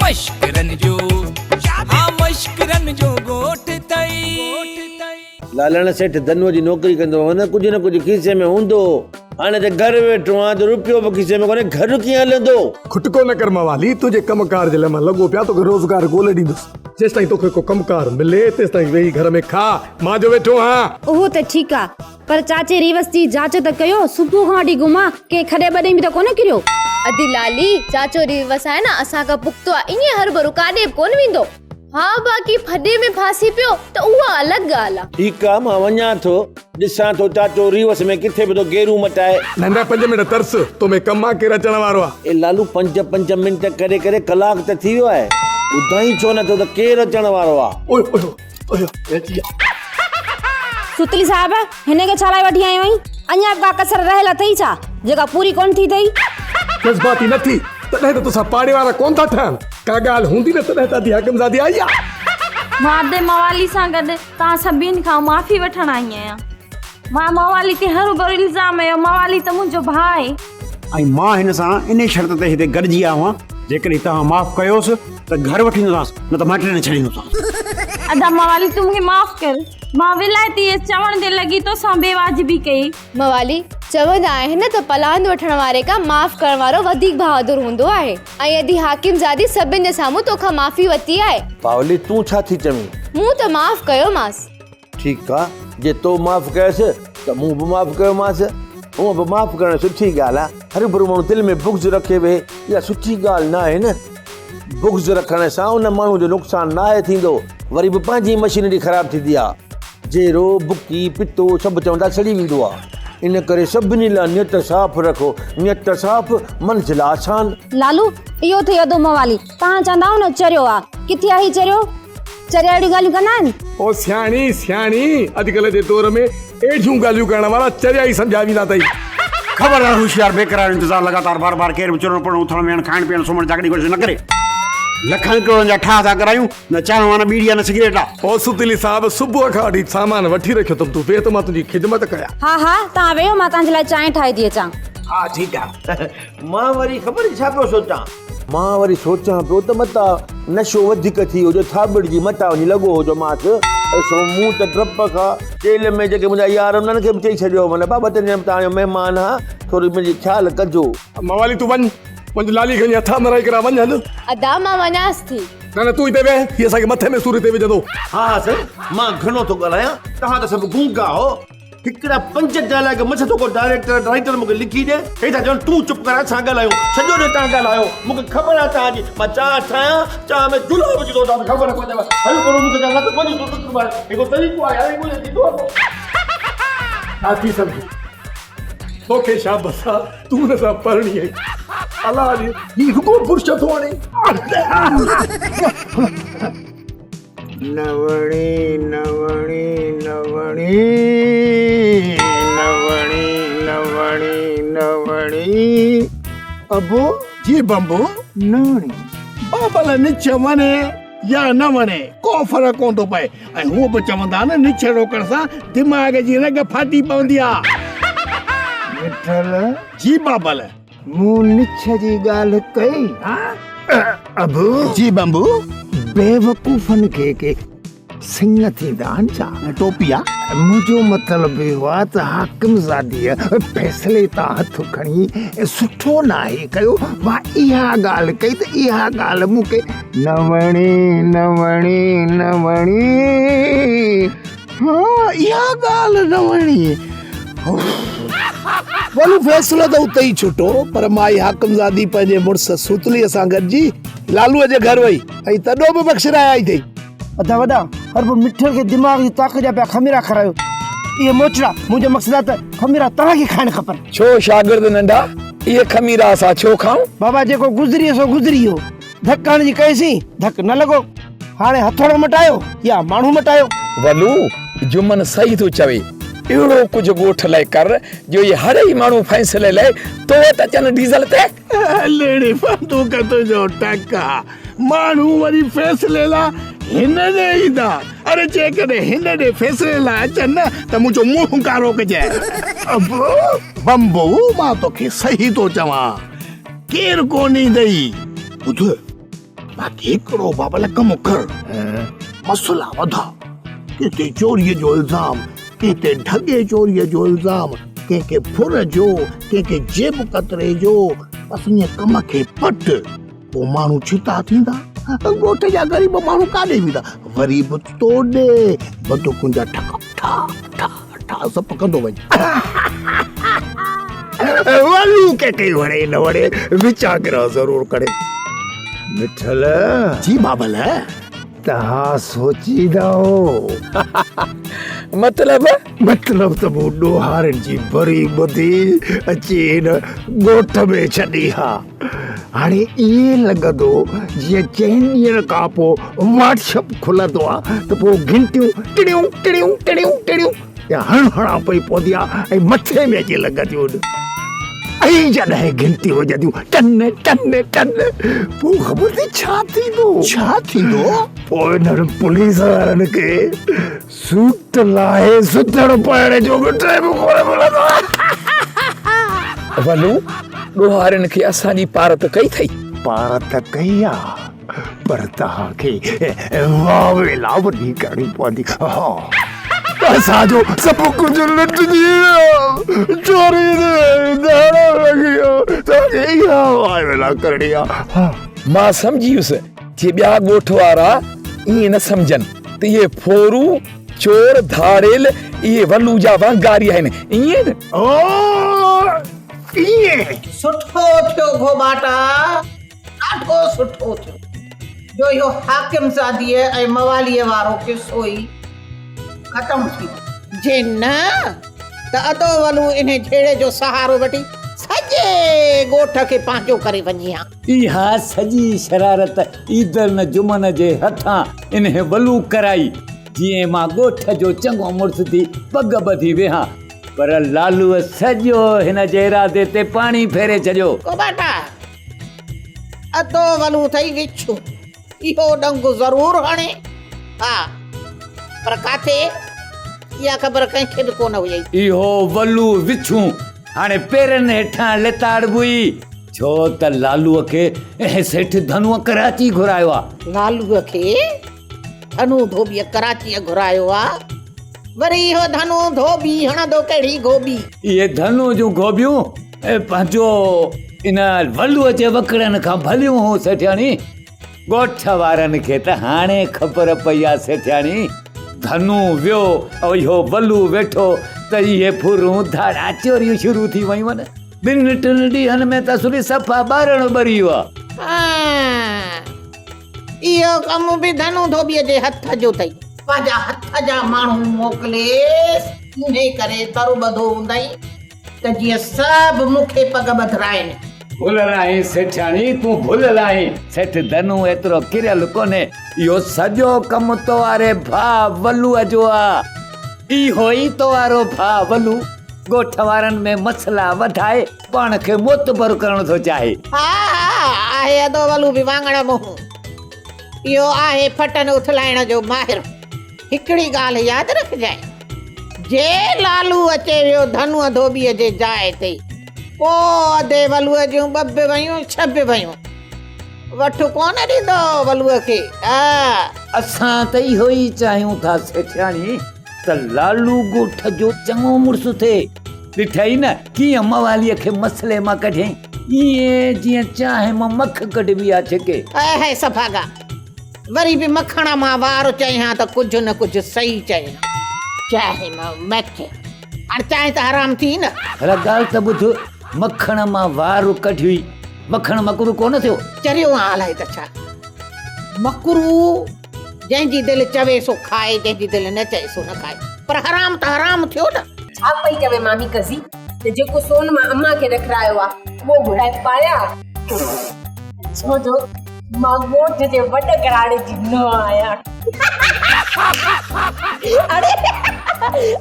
مشڪرن جو ها مشڪرن جو ڳوٺ اٿئي. لالڻ سيٺ ڌنوء جي نوڪري ڪندو هو نه ڪجهه نه ڪجهه کيسي ۾ هوندو هو. هاڻي ته گهر ويٺو آهيان ته روپيو به کيسي ۾ ڪونهي گهر ڪيئن هلندو؟ کٽڪو نه ڪر موالي، تنهنجي ڪم ڪار جي لاء مان لڳو پيان توکي روزگار ڳولي ڏيندس. جيستائين توکي ڪو ڪم ڪار ملي تيستائين ويهي گهر ۾ کاء، مان جو ويٺو آهيان. اهو ته ٺيڪ آ پر چاچي ريوس جي جاچ ته ڪيو، صبح کان وٺي گم آ، ڪنهن کڏي ٻڏي ۾ ته ڪونه ڪريو. ادي لالي، چاچو ريوس آهي نه اسان کان پختو آ، ائين هروڀرو ڪاڏي به ڪونه ويندو. ها باقي ڦڏي ۾ ڦاسي پيو ته اها الڳ ڳالهه آ. ٺيڪ آ مان وڃان ٿو، ڏسان ٿو چاچو ريوس ۾ ڪٿي به ٿو گيرون مٽائي. نه نه پنج منٽ ترس، تو ۾ ڪم آ ڪير اچڻ وارو آ. اي لالو پنج پنج منٽ ڪري ڪري ڪلاڪ ته ٿي ويو آهي، ٻڌائين ڇو نه ٿو ته ڪير اچڻ وارو آ. اوئي اوئي اوئي اچي ويا. ستلي صاحب هن کي ڇا لاء وٺي آيو آهين؟ اڃا به ڪا ڪسر رهيل اٿئي ڇا، جيڪا پوري ڪونه ٿي اٿئي؟ جذباتي نه ٿي، تڏهن ته توسان پاڙي وارا ڪونه ٿا ٺهن. ڪا ڳالهه هوندي نه تڏهن ته ادي حاڪم زادي آئي آ. مان ادي موالي سان گڏ توهان سڀني کان معافي وٺڻ آئي آهيان. مان موالي تي هروڀرو الزام هنيو، موالي ته منهنجو ڀاء آهي. ۽ مان هن سان انهي شرط تي هتي گڏجي آيو آهيان، جيڪڏهن توهان معاف ڪيوس ته گهر وٺي ايندوسانس، نه ته مائٽن ڏي ڇڏيندوسانس. ادا موالي تون مون کي معاف ڪر، مان ولائتي هيس چوڻ جي لڳي توسان بي واجبي ڪئي. موالي، چوندا آهن نه ته پلاند وٺڻ واري کان معاف ڪرڻ وارو وڌيڪ بهادر هوندو آهي ۽ ادي حاڪم زادي سڀن جي سامهون توکان معافي ورتي آهي. پاولي، تون ڇا ٿي چوين؟ مون ته معاف ڪيومانس. ٺيڪ آ، جي تو معاف ڪيس ته مون به معاف ڪيومانس. هونء به معاف ڪرڻ سٺي ڳالهه آ. هروڀرو ماڻهو دل ۾ بغض رکي ويهي، اها سٺي ڳالهه ناهي نه. بغض رکڻ سان ان ماڻهو جو نقصان ناهي ٿيندو، وري به پنهنجي مشينري خراب ٿيندي آ. جيرو، بڪي، پتو سڀ چوندا سڙي ويندو آ. ان ڪري سڀني لاء نيت صاف رکو. نيت صاف، منزل آسان. لالو، اهو اٿئي اڌو موالي. توهان چوندا آهيو نه چريو آ. ڪٿي آ هي چريو؟ چريا اهڙيون ڳالهيون ڪندا آهن؟ او سياڻي سياڻي، اڄڪلهه جي دور ۾ اهڙيون ڳالهيون ڪرڻ وارا چريا ئي سمجهيا ويندا اٿئي. خبردار هوشيار بيقرار انتظار لڳاتار بار بار ڪير به چرڻ پرڻ اٿڻ ويهڻ کائڻ پيئڻ سمهڻ جاڳڻ جي ڪوشش نه ڪري. لکن ڪروڙن جا ٺاهه ٿا ڪرايون نه چانهه آ نه ٻيڙي آ نه سگريٽ آ. او ستلي صاحب صبح کان وٺي سامان وٺي رکيو اٿم تون ويهه ته مان تنهنجي خدمت ڪيان. ها ها توهان ويهو مان توهان جي لاء چانهه ٺاهي ٿي اچان. ها ٺيڪ آ. مان وري خبر ڇا پيو سوچان. مان وري سوچان پيو ته متان نشو وڌيڪ ٿي ويو جو ٿاٻڙجي متان وڃي لڳو هجومانس. سو مون ته ڊپ کان جيل ۾ جيڪي منهنجا يار انهن کي به چئي ڇڏيو هو ٻه ٽن ڏينهن ۾ توهان جو مهمان آهيان ٿوري منهنجي خيال ڪجو. موالي تون وڃ وڃ لالي کي وڃي هٿان مرائي ڪرا وڃ هل. ادا مان وڃانس ٿي. نه نه تون هتي ويهه هي اسان کي مٿي ۾ سور هتي وجهندو. ها ها سائين مان گهڻو ٿو ڳالهايان توهان ته سڀ گونگا آهو. هڪڙا پنج ڊائلاگ مس ٿو ڪو ڊائريڪٽر رائيٽر مونکي لکي ڏي هي ٿا چون تون چپ ڪر اسان ڳالهايون سڄو ڏينهن تان ڳالهايو مونکي خبر آهي تان جي مان چانهه ٺاهيان چانهه ۾ جلو وجهي ٿو تان خبر ڪونهي هل ڪرو مونکي چانهه نه ته وڃي تو ٽڪ مار هڪ طريقو آهي هاڻي مونکي ٿيندو ڇا ٿي سمجهي توکي شابس آ تون هن سان پرڻي آهين الله ڏي هي رڳو برش ٿو هڻي. نه وڻي نه وڻي نه وڻي نه وڻي نه وڻي نه وڻي. ابو جي بمبو نه وڻي. بابل نڇ وڻي يا نه وڻي ڪو فرق ڪونه ٿو پئي ۽ هونء به چوندا آهن نڇ روڪڻ سان دماغ جي رڳ ڦاٽي پوندي آ. مٺل جي بابل. مون نڇ جي ڳالهه ڪئي. ابو جي بمبو. بيوقوفن کي ڪي سڱ ٿيندا آهن ڇا؟ ٽوپي آ. منهنجو مطلب اهو آ ته حاڪم زاديء فيصلي تان هٿ کڻي سٺو ناهي ڪيو. مان اها ڳالهه ڪئي ته اها ڳالهه مون کي نه وڻي، نه وڻي، نه وڻي. ها اها ڳالهه نه وڻي. ولو فيصلو ته اتي ئي ڇٽو، پر مائي حاڪمزادي پنهنجي مڙس سوتليء سان گڏجي لالوء جي گهر وئي ۽ تڏو به بخشرائي آئي اٿئي. ادا وڏا، هر به مٺل کي دماغ جي طاقت جا پيا خميرا کارايو. اهي موچڙا، منهنجو مقصد آهي ته خميرا توهان کي کائڻ کپن. ڇو شاگرد ننڍا، اهي خميرا اسان ڇو کائون؟ بابا جيڪو گذري ويو سو گذري ويو. ڌڪ هڻڻ جي ڪئيسين، ڌڪ نه لڳو. هاڻي هٿوڙو مٽايو يا ماڻهو مٽايو. ولو، جمن صحيح ٿو چوي. اهڙو ڪجهه ڳوٺ لاء ڪر جو اهي هڙئي ماڻهو فيصلي لاء تو وٽ اچن ڊيزل تي. ليڙي بندوق تنهنجو ٽڪ آ. ماڻهو وري فيصلي لاء هن ڏي ايندا. اڙي جيڪڏهن هن ڏي فيصلي لاء اچن نه ته منهنجو منهن ڪارو ڪجانء. ابو، بمبو، مان توکي صحيح ٿو چوان. ڪير ڪونه ايندئي. ٻڌ، باقي هڪڙو بابل ڪم ڪر، مسئلا وڌا، ڪنهن تي چوريء جو الزام، ڪنهن تي ڍڳي چوريء جو الزام، ڪنهن کي ڦر جو، ڪنهن کي جيب ڪتري جو، بس ائين ڪم کي پٽ، پوء ماڻهو ڇتا ٿيندا، ڳوٺ جا غريب ماڻهو ڪاڏي ويندا، وري به تو ڏي بندوقن جا ٺڪا ٺا ٺا ٺا سپ ڪندو وڃ. ولو ڪنهن کي وڻي نه وڻي وچان گرهه ضرور ڪري. مٺل. جي بابل. تهان سوچيندا هو. مطلب؟ مطلب ته مون ڏوهارين جي بري ٻڌي اچي هن ڳوٺ ۾ ڇڏي ها. هاڻي ائين لڳندو جيئن چئن ڏينهن کان پوء واٽس اپ کلندو آ ته پوء گهنٽيون ٽڙيون ٽڙيون ٽڙيون ٽڙيون يا هڻ هڻان پئي پوندي آ ۽ مٿي ۾ اچي لڳنديون آهن ۽ جڏهن گهنٽيون وڄنديون ٽن ٽن ٽن پوء خبر اٿئي ڇا ٿيندو؟ ڇا ٿيندو؟ پوء انهن پوليس وارن کي سوٽ لاهي سٿڻ پائڻ جو به ٽائيم ڪونه ملندو. ولو، ڏوهارين کي اسان جي پارت ڪئي اٿئي؟ پارت ڪئي آ، پر توهان کي واويلا وڏي ڪرڻي پوندي. ها، اسان جو سڀ ڪجهه لٽجي ويو، چوري ٿي وئي، ڌاڙا لڳي ويو، توهان کي اها واويلا ڪرڻي آ. ها. مان سمجهي ويس، جي ٻيا ڳوٺ وارا ائين نه سمجهن ته اهي ڦورو، چور، ڌاڙيل، اهي ولو جا وانگاري آهن، ائين نه؟ او، ائين. سٺو ٿيو گهوٻاٽا، ڏاڍو سٺو ٿيو جو اهو حاڪم زاديء ۽ مواليء وارو قصو ئي ختم ٿي ويو. جي نه ته ادو ولو انهي جهيڙي جو سهارو وٺي سڄي ڳوٺ کي پنهنجو ڪري وڃي ها. اها سڄي شرارت عيدل جمن جي هٿان انهي ولو ڪرائي، جيئن مان ڳوٺ جو چڱو مڙس ٿي پڳ ٻڌي ويهان، پر لالوء سڄو هن جي ارادي تي پاڻي ڦيري ڇڏيو. ڪوٻاٽا، ادو ولو اٿئي وڇون، اهو ڏنگ ضرور هڻي ها، پر ڪاٿي؟ اها خبر ڪنهن کي به ڪونه هئي. اهو ولو وڇون هاڻي پيرن هيٺان لتاڙبو ئي. ڇو ته لالوء کي سيٺ ڌنوء ڪراچي گهرايو آ. لالوء کي ڌنو ڌوٻيء ڪراچيء گهرايو آ. وري اهو ڌنو ڌوٻي هڻندو ڪهڙي گهوٻي؟ اهي ڌنوء جون گهوٻيون پنهنجو ان ولوء جي وڪڙن کان ڀليون هون سيٺياڻي. ڳوٺ وارن کي ته هاڻي خبر پئي آ سيٺياڻي، ڌنو ويو ۽ اهو ولو ويٺو ته اهي ڦرون ڌاڙا چوريون شروع ٿي ويون. ٻن ٽن ڏينهن ۾ ته اصلي صفا ٻارڻ ٻري ويو آ. اهو ڪم به ڌنو ڌوٻيء جي هٿ جو اٿئي. پنهنجا هٿ جا ماڻهو موڪليس، انهي ڪري تر ٻڌو هوندئي. ته جيئن سڀ مون کي پڳ ٻڌرائين. ڀليل آهين سيٺياڻي، تون ڀليل آهين. سيٺ ڌنو ايترو ڪريل ڪونهي. اهو سڄو ڪم تو واري ڀاء ولوء جو آ. اهو ئي تو وارو ڀاء ولو ڳوٺ وارن ۾ مسئلا وڌائي پاڻ کي معتبر ڪرڻ ٿو چاهي. ها ها آهي ادو ولو به واڱڻ منهن. اهو آهي ڦٽن اٿلائڻ جو ماهر. هڪڙي ڳالهه ياد رکجانء، جي لالو اچي ويو ڌنوء ڌوٻيء جي جاء تي، پوء ادي ولوء جون ٻه به ويون ڇهه به ويون. وٺ ڪونه ڏيندو ولوء کي. ها. اسان ته اهو ئي چاهيون ٿا سيٺياڻي ته لالو ڳوٺ جو چڱو مڙس ٿئي. ڏٺئي نه ڪيئن مواليء کي مسئلي مان ڪڍيائين، ائين جيئن چانهه مان مک ڪڍبي آ ڇڪي. اي هي سڀاڳا! وري به مکڻ مان وار چئين ها ته ڪجهه نه ڪجهه صحيح چئين ها. چانهه مان مک. هاڻ چانهه ته حرام ٿي نه. ڀلا ڳالهه ته ٻڌ، مکڻ مان وار ڪڍيوئي، مکڻ مڪروه ڪونه ٿيو؟ چريو آن الائي ته ڇا. مڪروه جنهن جي دل چوي سو کائي، جنهن جي دل نه چئي سو نه کائي. پر حرام ته حرام ٿيو نه. ڇا پئي چوي مامي قضي ته جيڪو سون مان امان کي رکرايو آ، اهو گهرائي پايان. ڇو جو مان ڳوٺ جي وڏ گهراڻي جي نه آهيان. اڙي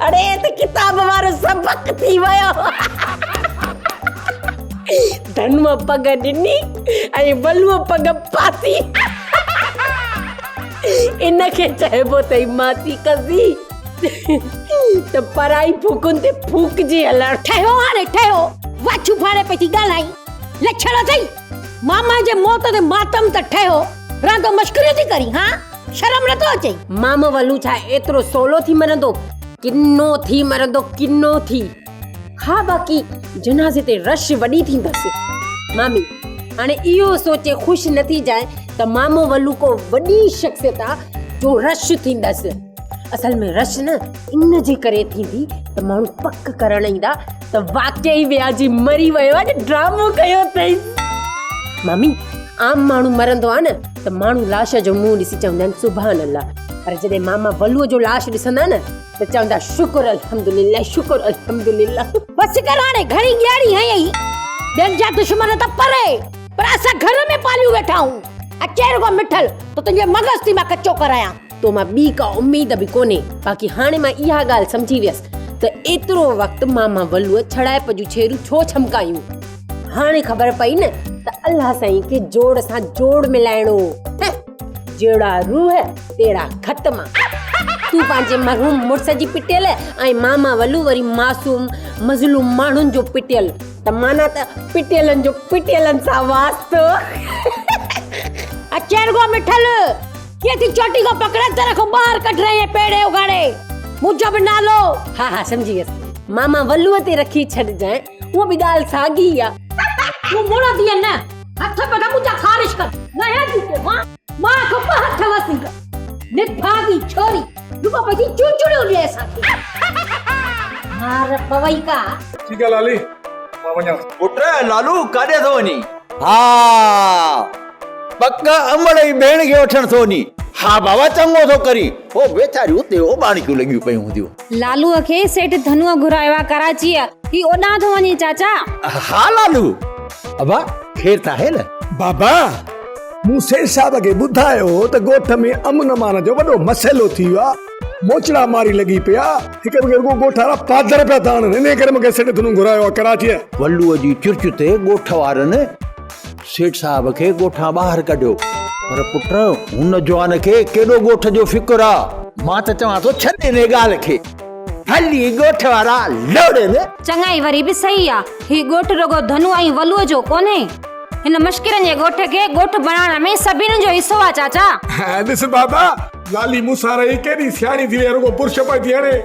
اڙي هي ته ڪتاب وارو سبق ٿي ويو. ڌنوء پڳ ڏني ۽ ولوء پڳ پاتي. ان کي چئبو اٿئي ماسي قضي ته پرائي ڦوڪن تي ڦوڪجي هلڻ. ٺهيو هاڻي ٺهيو، واڇون ڦاڙي پئي ٿي ڳالهائين. لڇڻ اٿئي. ماما جي موت تي ماتم ته ٺهيو، رهندو مشڪريون ٿي ڪرين ها؟ شرم نٿو اچئي؟ مامو ولو ڇا ايترو سولو ٿي مرندو؟ ڪنو ٿي مرندو ڪنو ٿي. ها باقي جنازي تي رش وڏي ٿيندس. مامي هاڻي اهو سوچي خوش نه ٿي جانء ته مامو ولو ڪو وڏي شخصيت آ جو رش ٿيندس. اصل ۾ رش نه ان جي ڪري ٿيندي ته ماڻهو پڪ ڪرڻ ايندا ته واقعي وياجي مري ويو آ ڊرامو ڪيو اٿئي. مامي عام ماڻهو مرندو آ نه ته ماڻهو لاش جو منهن ڏسي چوندا آهن سبحان الله پر جڏهن ماما ولوء جو لاش ڏسندا نه ته چوندا شڪر الحمدلله شڪر الحمدلله. بس ڪر هاڻي گهڻي ڳياڙي هنئي ٻين جا دشمن ته پري پر اسان گهر ۾ پاليون ويٺا آهيون اچي رڳو مٺل ته تنهنجي مغز ٿي مان ڪچو ڪرايان. تو مان ٻي ڪا اميد به ڪونهي باقي هاڻي مان اها ڳالهه سمجهي ويس ته ايترو وقت ماما ولوء ڇڙائپ جون ڇيرون ڇو ڇمڪايون. هاڻي خبر پئي نه ته الله سائين کي جوڙ سان جوڙ ملائڻو هو. جهڙا روح تهڙا ختما. تون پنهنجي مرحوم مڙس جي پٽيل ۽ ماما ولو وري معصوم مظلوم ماڻهن جو پٽيل ته معنيٰ ته پٽيلن جو پٽيلن سان واسطو. اچي رڳو مٺل ڪيئن ٿي چوٽي کان پڪڙي در کان ٻاهر ڪڍرائين پيڙهي اگهاڙي منهنجو به نالو. ها ها سمجهي ويس ماما ولوء تي رکي ڇڏجانء اها به ڳالهه ساڳي ئي آ. تون مڙندينء نه هٿ پڳ منهنجا خارش ڪر ناهيان ٿي تو مان مان کان ٻه هٿ وسيڪ نڀاڳي ڇوري رڳو پئي چونچڙيون ڏي اسان کي مار پوئي ڪا. ٺيڪ آ لالي مان وڃان ٿو. پٽ لالو ڪاڏي ٿو وڃين؟ ها پڪ امڙ ۽ ڀيڻ کي وٺڻ ٿو وڃين. ها بابا چڱو ٿو ڪرين. هو ويچاريون اتي اوٻاڻڪيون لڳيون پيون هونديون. لالوء کي سيٺ ڌنوء گهرايو آ ڪراچيء، هي اوڏانهن ٿو وڃي چاچا. ها لالو. ابا خير ته آهي نه؟ بابا مون سيٺ صاحب کي ٻڌايو هو ته ڳوٺ ۾ امن امان جو وڏو مسئلو ٿي ويو آ، موچڙا ماري لڳي پئي آ، هڪ ٻئي کي رڳو ڳوٺ وارا پادر پيا ٿا هڻن، انهيء ڪري مون کي سيٺ ڌنوء گهرايو آ ڪراچيء. ولوء جي چرچ تي ڳوٺ وارن سيٺ صاحب کي ڳوٺان ٻاهر ڪڍيو. پر پٽ هن جوان کي ڪيڏو ڳوٺ جو فڪر آ. مان ته چوان ٿو ڇڏ انهيء ڳالهه کي. ڀلي ڳوٺ وارا لوڙين. چڱائي وري به صحيح آ. هي ڳوٺ رڳو ڌنو ۽ ولوء جو ڪونهي. هن مشڪرن جي ڳوٺ کي ڳوٺ بڻائڻ ۾ سڀني جو حصو آ چاچا. ڏس بابا لالي مون سان رهي ڪيڏي سياڻي ٿي وئي آ رڳو برش پئي ٿي هڻي.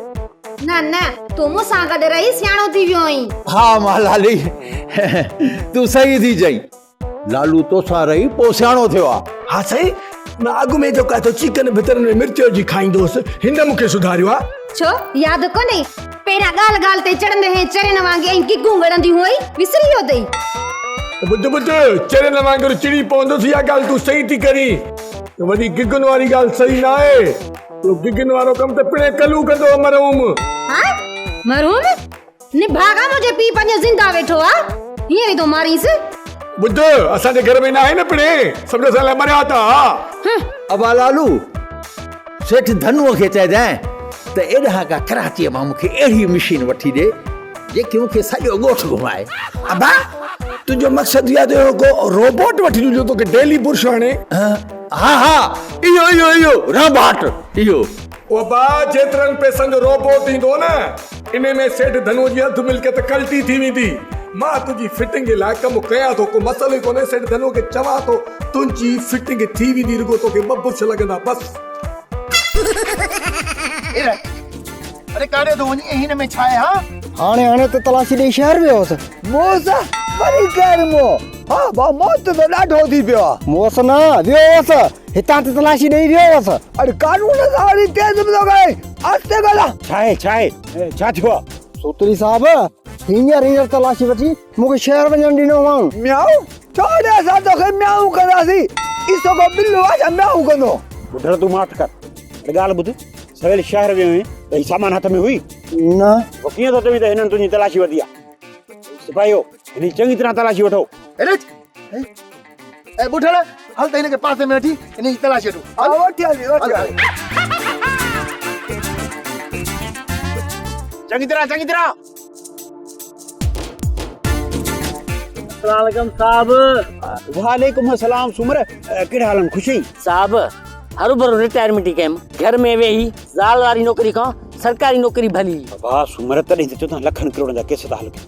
نه نه تون مون سان گڏ رهي سياڻو ٿي ويو آهين. ها مان لالي تون صحيح ٿي چئين. لالو توسان رهي پوء سياڻو ٿيو آ. ها سائين مان اڳ ۾ جيڪو آهي سو چڪن ڀترن ۾ مرچ وجهي کائيندو هوس هن مون کي سڌاريو آ. ڇو ياد ڪونهي پهريان ڳالهه ڳالهه تي چڙندي هئين چرين وانگي ۽ گگون ڳڙنديون هئي وسري ويو اٿئي. ٻڌ ٻڌ چرين وانگر چڙي پوندس اها ڳالهه تون صحيح ٿي ڪرين وري گگن واري ڳالهه صحيح نه آهي. اهو گگن وارو ڪم ته پڻهين ڪلو ڪندو هو مرحوم. ها مرحوم؟ نڀاڳا منهنجو پيء پنهنجو زنده ويٺو آ هينئر ئي ٿو مارينس. ٻڌ اسان جي گهر ۾ ناهي نه پڻهين سڀ اسان لاء مريا ته ها. ابا لالو سيٺ ڌنوء کي چئجانء ته ايڏانهن ڪا ڪراچيء مان مون کي اهڙي مشين وٺي ڏي جيڪي مون کي سڄو ڳوٺ گهمائي. ابا تنهنجو مقصد اهو آ ته اهڙو ڪو روبوٽ وٺي ڏيون جو توکي ڊيلي برش هڻي. ها ها اهو اهو اهو رانڀاٽ اهو. او ابا جيترن پئسن جو روبوٽ ايندو نه انهي ۾ سيٺ ڌنو جي اڌ ملڪيت ڪلٽي ٿي ويندي. مان تنهنجي فٽنگ لاء ڪم ڪيان ٿو ڪو مسئلو ئي ڪونهي سيٺ ڌنو کي چوان ٿو تنهنجي فٽنگ ٿي ويندي رڳو توکي ٻه برش لڳندا بس. اڙي ڪاڏي ٿو وڃين ۽ هن ۾ ڇا آهي ها؟ هاڻي هاڻي ته تلاشي ڏئي شهر ويو هوس. موس وري ڪير مئو؟ ها ڀاء موت ته ڏاڍو ٿي پيو آ. موس نه ويو هوس هتان ته تلاشي ڏئي ويو هوس. اڙي قانون سان وري تيز به ٿو ڪرين آهستي ڳالهاء. ڇا آهي ڇا آهي ڇا ٿيو آ؟ سوتري صاحب هينئر هينئر تلاشي وٺي مون کي شهر وڃڻ ڏنو هئائون. ميائون؟ ڇو ڙي اسان توکي ميائون ڪنداسين عيسو ڪو ٻلو آ ڇا ميائون ڪندو. ٻڍڙ تون ماٺ ڪر اڙي ڳالهه ٻڌ سويل شهر ويو هئين ته هي سامان هٿ ۾ هئي؟ نه. پوء ڪيئن ٿو چوين ته هنن تنهنجي تلاشي ورتي آ؟ سپاهيو هن جي چڱي طرح تلاشي وٺو. هيڏي اچ. اي ٻڍڙ هل ته هن کي پاسي ۾ وٺي هن جي تلاشي وٺون. ها وٺي هلي وٺي هلي. چڱي طرح چڱي طرح. السلام عليڪم صاحب. وعليڪم السلام سومر ڪهڙا حال آهن خوش آهين؟ صاحب هروڀرو رٽائرمينٽ ئي ڪيم گهر ۾ ويهي زال واري نوڪري کان سرڪاري نوڪري ڀلي. بابا سومر تڏهن ته چون ٿا لکن ڪروڙن جا ڪيس ٿا حل ڪيون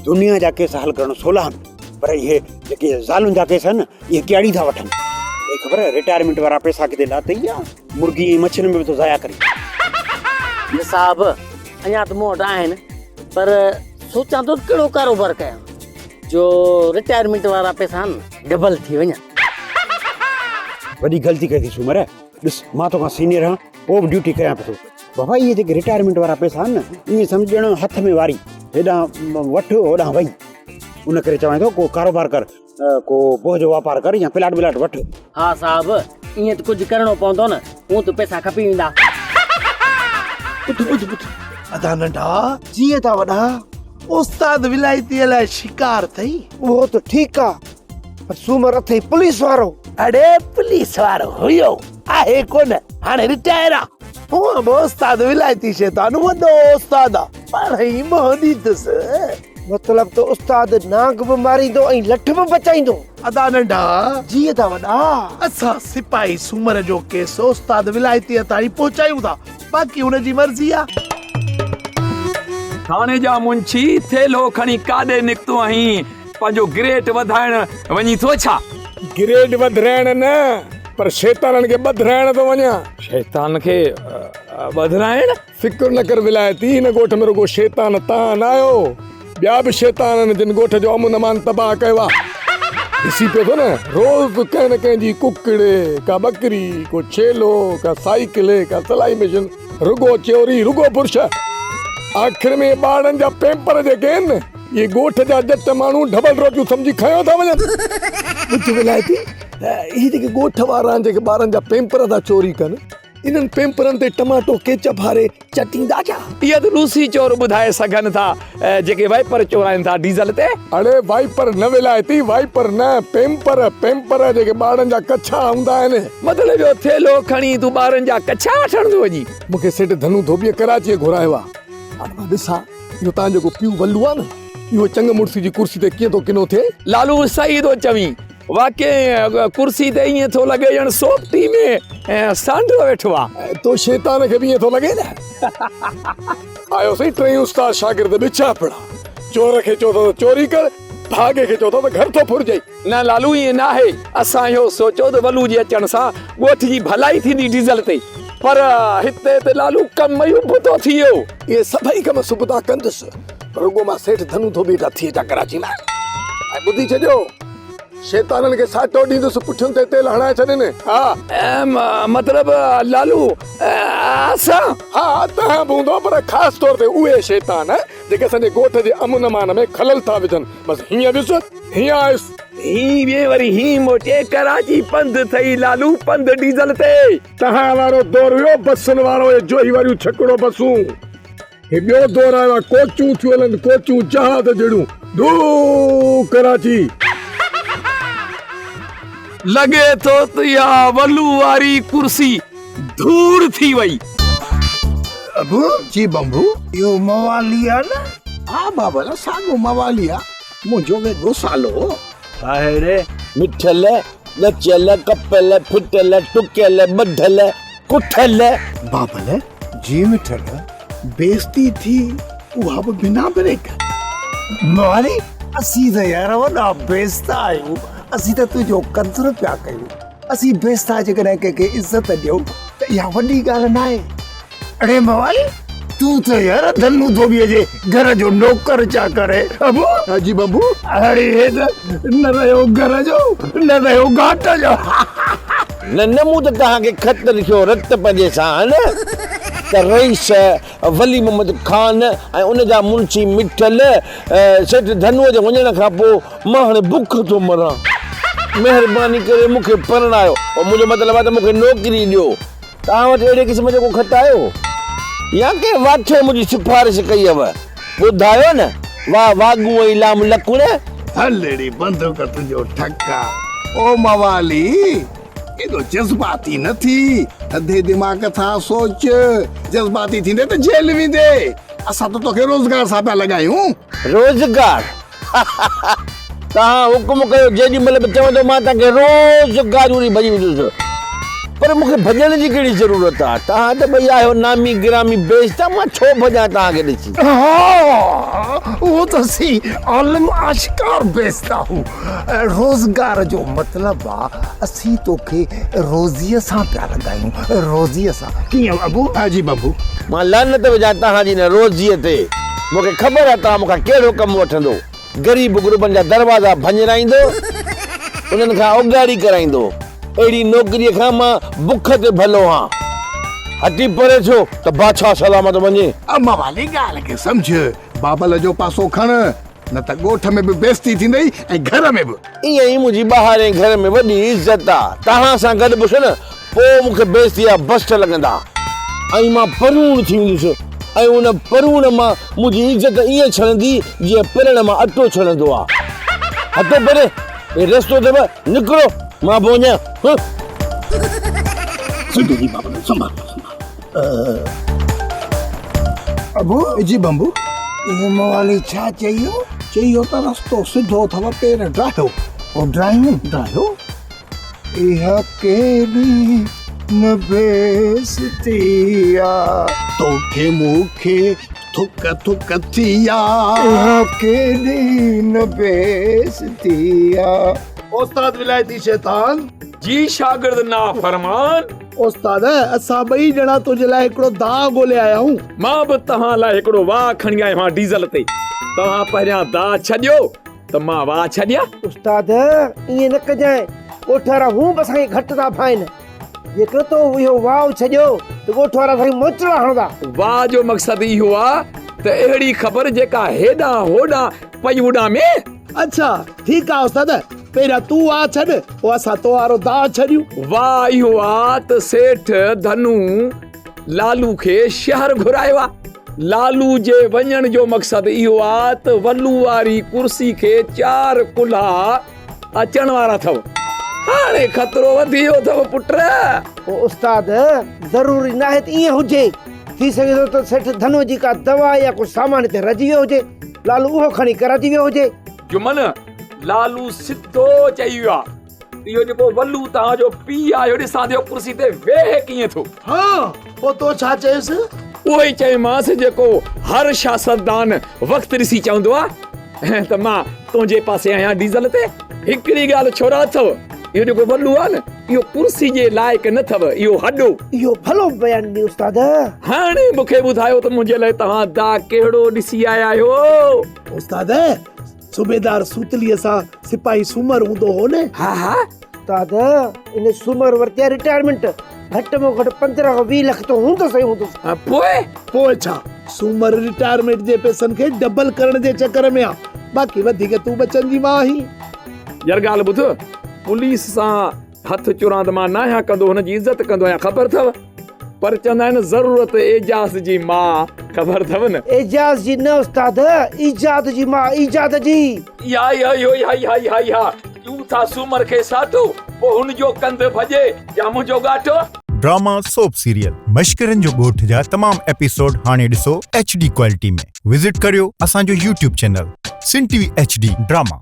دنيا جا ڪيس حل ڪرڻ سولا آهن پر اهي جيڪي زالن جا ڪيس آهن نه اهي ڪياڙي ٿا وٺن. خبر رٽائرمينٽ وارا پئسا ڪٿي لاٿئي يا مرغي ۽ مڇين ۾ به ٿو ضايع ڪرين. نه صاحب اڃا ته مون وٽ آهن پر سوچان ٿو ته ڪهڙو ڪاروبار ڪيان جو رٽائرمينٽ وارا پئسا آهن ڊبل ٿي وڃن. وڏي غلطي ڪئي اٿئي سومر، ڏس مان توکان سينيئر آهيان پوء به ڊيوٽي ڪريان پيو ٿو. بابا اهي جيڪي رٽائرمينٽ وارا پئسا آهن نه ائين سمجهه ڄڻ هٿ ۾ واري هيڏانهن وٺ هوڏانهن وئي. ان ڪري چوان ٿو ڪو ڪاروبار ڪر ڪو بوهه جو واپار ڪر يا پلاٽ ولاٽ وٺ. ها صاحب ائين ته ڪجهه ڪرڻو پوندو نه هون ته پئسا کپي ويندا. ٻڌ ٻڌ ٻڌ ادا ننڍا جيئن ٿا وڏا استاد ولائتي لاء شڪار اٿئي. اهو ته ٺيڪ آ پر سومر اٿئي پوليس وارو. اڙي پوليس وارو هيو آهي ڪونه هاڻي رٽائر آ. هونء به استاد ولائتي شيطان وڏو استاد آ پاڻ ئي منهن ڏيندس. مطلب ته استاد نانگ به ماريندو ۽ لٺ به بچائيندو. ادا ننڍا. جي ادا وڏا. اسان سپاهي سومر جو ڪيس استاد ولايتيء تائين پهچايون ٿا، باقي هن جي مرضي آ. ٿاڻي جا منشي ٿيلهو کڻي ڪاڏي نڪتو آهين؟ پنهنجو گريڊ وڌائڻ وڃين ٿو ڇا؟ گريڊ وڌرائڻ نه پر شيطانن کي ٻڌرائڻ ٿو وڃان. شيطان کي ٻڌرائڻ؟ فڪر نه ڪر ولايتي، هن ڳوٺ ۾ رڳو شيطان تان نه آيو، ٻيا به شيطان آهن جن ڳوٺ جو امن امان تباهه ڪيو آهي. ڏسي پيو ٿو نه روز ڪنهن نه ڪنهن جي ڪڪڙ، ڪا ٻڪري، ڪو ڇيلو، ڪا سائيڪل، ڪا سلائي مشين، رڳو چوري، رڳو برش. آخر ۾ ٻارڙن جا پيمپر جيڪي آهن نه، اهي ڳوٺ جا ڄٽ ماڻهو ڍبل روٽيون سمجهي کنيو ٿا وڃن. ٻڌ ولايتي، اهي جيڪي ڳوٺ وارا آهن جيڪي ٻارن جا پيمپر ٿا چوري ڪن، انهن پيمپرن تي ٽماٽو ڪيچپ هاري چٽيندا ڇا؟ اها ته روسي چور ٻڌائي سگهن ٿا جيڪي وائپر چورائين ٿا ڊيزل تي. اڙي وائپر نه ولايتي وائپر نه پيمپر پيمپر جيڪي ٻارڙن جا ڪڇا هوندا آهن. مطلب اهو ٿيلهو کڻي تون ٻارن جا ڪڇا وٺڻ ٿو وڃين. مون کي سيٺ ڌنو ڌوٻيء ڪراچيء گهرايو آ. هاڻ مان ڏسان اهو تان جيڪو پيء ولو آ نه اهو چڱ مڙسي جي ڪرسي تي ڪيئن ٿو ڪنو ٿئي. لالو صحيح ٿو چوين. واقعي ڪرسي تي ائين ٿو لڳي ڄڻ سوپٽي ۾ سانڍو ويٺو آ. تو شيطان کي به ائين ٿو لڳي نه. آيو سائين ٽئي استاد شاگرد ٻچا پڙا. چور کي چئو ٿا ته چوري ڪر، ڀاڳي کي چئو ٿا ته گهر ٿو ڦرجئي. نه لالو ائين ناهي، اسان اهو سوچيو ته ولو جي اچڻ سان ڳوٺ جي ڀلائي ٿيندي ڊيزل تي، پر هتي ته لالو ڪم ئي ابتو ٿي ويو. اهي سڀئي ڪم سبتا ڪندس، پر رڳو مان سيٺ ڌنو ٿو بيٺا ٿي اچان ڪراچي مان. ۽ ٻڌي ڇڏيو، شيطانن کي ساٽو ڏيندس، پٺين تي تيل هڻائي ڇڏين. ها. مطلب لالو، اسان؟ ها، توهان به هوندؤ، پر خاص طور تي اهي شيطان جيڪي اسان جي ڳوٺ جي امن امان ۾ خلل ٿا وجهن. بس هيئن ويس، هيئن آيس. هين وئين وري هين موٽي، ڪراچي پنڌ ٿئي لالو، پنڌ ڊيزل تي. توهان وارو دور هيو بسن وارو، اهي جوهي واريون ڇڪڙو بسون. هي ٻيو دور آيو آهي، ڪوچون ٿيون هلن، ڪوچون جهاز جهڙيون، ڌو ڪراچي. لڳي ٿو ته اها ولو واري ڪرسي ڌوڙ ٿي وئي. ابو، جي بمبو. اهو موالي آ نه؟ ها بابا، ساڳو موالي آ، منهنجو ويڳو سالو. آهڙ، مٺل، ڳچيل، ڪپيل، ڦٽل، ٽڪيل، ٻڌل، ڪٺل. بابل، جي مٺل، بيعزتي ٿي اها به بنا بريڪ. موالي، اسين ته يار وڏا بيعزتا آهيون، اسين ته تنهنجو قدر پيا ڪيون. اسين بيعزتا جيڪڏهن ڪنهن کي عزت ڏيون ته اها وڏي ڳالهه ناهي. اڙي موالي تون ته يار ڌنو ڌوٻيء جي گهر جو نوڪر چاڪر آهين. ابو. جي ببو. اڙي هي ته نه رهيو گهر جو نه رهيو گهاٽ جو. نه نه مون ته توهان کي خط لکيو رت پنهنجي سان ته رئيس ولي محمد خان ۽ ان جا منشي مٺل سيٺ ڌنوء جي وڃڻ کان پوء مان هاڻي بک ٿو مران. مهرباني ڪري مون کي پرڻايو. منهنجو مطلب آهي ته مون کي نوڪري ڏيو. توهان وٽ اهڙي قسم جو ڪو خط آيو هو يا ڪنهن واٺي منهنجي سفارش ڪئي هئو؟ ٻڌايو نه. واهه واڳون ۽ لام لڪڻ. هل اڙي بند ڪر تنهنجو ٺڪا. او موالي! ايڏو جذباتي نه ٿي. ٿڌي دماغ سان سوچ. جذباتي ٿيندين ته جيل ويندين. اسان ته توکي روزگار سان پيا لڳايون. روزگار! توهان حڪم ڪيو جيڏي مهل به چوندو مان توهان کي روز گاريون ڏئي ڀڄي ويندس. پر مون کي ڀڄڻ جي ڪهڙي ضرورت آ؟ توهان ته ٻئي آهيو نامي گرامي بيعزتا، مان ڇو ڀڄان توهان کي ڏسي؟ ها، اهو ته اسين عالم آشڪار بيعزتا هون. روزگار جو مطلب آ، اسين توکي روزيء سان پيا لڳايون، روزيء سان. ڪيئن ابو؟ ها جي بابو. مان لعنت وجهان توهان جي ان روزيء تي. مون کي خبر آ توهان مون کان ڪهڙو ڪم وٺندو. غريب غربن جا دروازا ڀڃرائيندو، انهن کان اوڳاڙي ڪرائيندو. اهڙي نوڪريء کان مان بک تي ڀلو هان. هٽي پري ٿيو ته بادشاهه سلامت وڃي. موالي ڳالهه کي سمجهه، بابل جو پاسو کڻ، نه ته ڳوٺ ۾ به بيعزتي ٿيندئي ۽ گهر ۾ به. ائين ئي منهنجي ٻاهرئين گهر ۾ وڏي عزت آ. توهان سان گڏبس نه، پوء مون کي بيعزتيء جا بسٽ لڳندا ۽ مان پروڻ ٿي ويندس ۽ ان پروڻ مان منهنجي عزت ائين ڇڻندي جيئن پرڻ مان اٽو ڇڻندو آ. هٽو پري، هي رستو اٿو، نڪرو، مان به وڃان. هه. سنڌو جي بابت سنڀال سنڀال. ابو جي بمبو. اهو موالي ڇا چيو؟ چيو ته رستو سڌو اٿو پير ڊاهيو. پوء ڊاهيون؟ ڊاهيو. اها ڪيڏي نه بيعزتي آ. توکي مون کي ٿڪ ٿڪ ٿي آ. اها ڪيڏي نه بيعزتي آ. استاد ولايتي شيطان. جي شاگرد نافرمان. استاد اسان ٻئي ڄڻا تنهنجي لاء هڪڙو داء ڳولي آيا آهيون. مان به توهان لاء هڪڙو واهه کڻي آيو آهيان ڊيزل تي. توهان پهريان داء ڇڏيو ته مان واهه ڇڏيان. استاد ائين نه ڪجانء، ڳوٺ وارا هونء به اسان کي گهٽ ٿا ڀائين. جيڪر تو اهو واء ڇڏيو ته ڳوٺ وارا اسان کي موچڙا هڻندا. واء جو مقصد اهو آ ته اهڙي خبر جيڪا هيڏانهن هوڏانهن پئي اڏامي. اڇا ٺيڪ آ استاد، پهريان تون واء ڇڏ پوء اسان تو وارو داء ڇڏيون. واء اهو آ ته سيٺ ڌنو لالو کي شهر گهرايو آ. لالو جي وڃڻ جو مقصد اهو آ ته ولو واري ڪرسي کي چار ڪلها اچڻ وارا اٿو. هاڻي خطرو وڌي ويو اٿو پٽ. او استاد ضروري ناهي ته ائين هجي. ٿي سگهي ٿو ته سيٺ ڌنو جي ڪا دوا يا ڪو سامان هتي رهجي ويو هجي. لالو اهو کڻي ڪراچي ويو هجي. جمن، لالو سڌو چئي ويو آ. اهو جيڪو ولو توهان جو پيء آهي ڏسان ٿو ڪرسي تي ويهي ڪيئن ٿو. ها پوء تو ڇا چيس؟ اهو ئي چيومانس جيڪو هر شاستدان وقت ڏسي چوندو آهي ته مان تنهنجي پاسي آهيان ڊيزل تي. هڪڙي ڳالهه ڇورا اٿو اهو جيڪو ولو آهي نه اهو ڪرسي جي لائق نه اٿو اهو هڏو. اهو ڀلو بيان ڏني استاد. هاڻي مون کي ٻڌايو ته منهنجي لاء توهان دا ڪهڙو ڏسي آيا آهيو؟ استاد صوبيدار سوتليء سان سپاهي سومر هوندو هو نه؟ ها ها. استاد ان سومر ورتي آهي رٽائرمينٽ گهٽ ۾ گهٽ 15 کان 20 لک ته هوندس ئي هوندس. ها پوء؟ پوء ڇا سومر رٽائرمينٽ جي پئسن کي ڊبل ڪرڻ جي چڪر ۾ آ باقي وڌيڪ تون ٻچن جي ماء آهين. يار ڳالهه ٻڌ پوليس سان هٿ چراند مان ناهيان ڪندو هن جي عزت ڪندو آهيان خبر اٿو پر چوندا آهن ضرورت اعجاز جي ماء خبر اٿو نه. اعجاز جي نه استاد ايجاد جي ماء ايجاد جي. اها اها اهو اها اها اها اها ڏيون ٿا سومر کي ساٽو پوء هن جو ڪنڌ ڀڄي يا منهنجو ڳاٽو. ڊراما سوپ سيريل مشڪرن جو ڳوٺ جا تمام ايپيسوڊ هاڻي ڏسو ايڇ ڊي ڪوالٽي ۾ وزٽ ڪريو اسان جو YouTube channel Sindh T V H D drama.